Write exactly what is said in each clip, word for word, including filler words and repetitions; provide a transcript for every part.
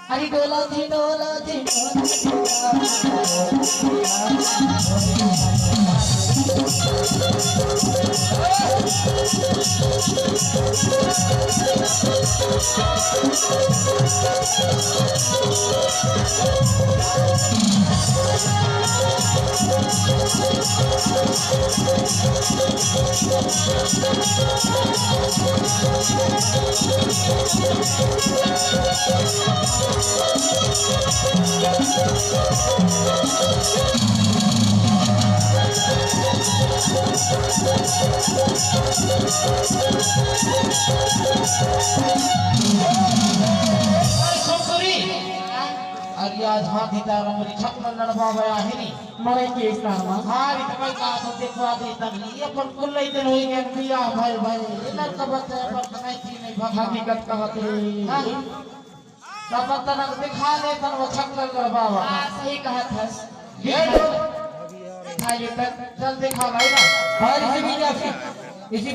अरे डोला थी, डोला थी, डोला थी। अरे आज हाथी तारा मोरी छक में लड़वा गया है नी। मरे के एक नाम। हाँ, रे, तो मैं कहा तो देखवा दे तब ये अपन कुल ले दिन होई गए बिया भाई, भाई। ये लड़का बच्चा अपन कहीं थी नहीं भागा। हकीकत कहा थे। हाँ। तब तनक दिखा ले तन वो छक में लड़वा हुआ। हाँ, सही कहा था। ये तो दिखा ले तन। चल दिखा भाई ना। हाँ, इसी बीच आपकी इसी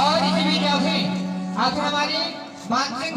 और इसी बीच आखिर, आखिर हमारी मानसिक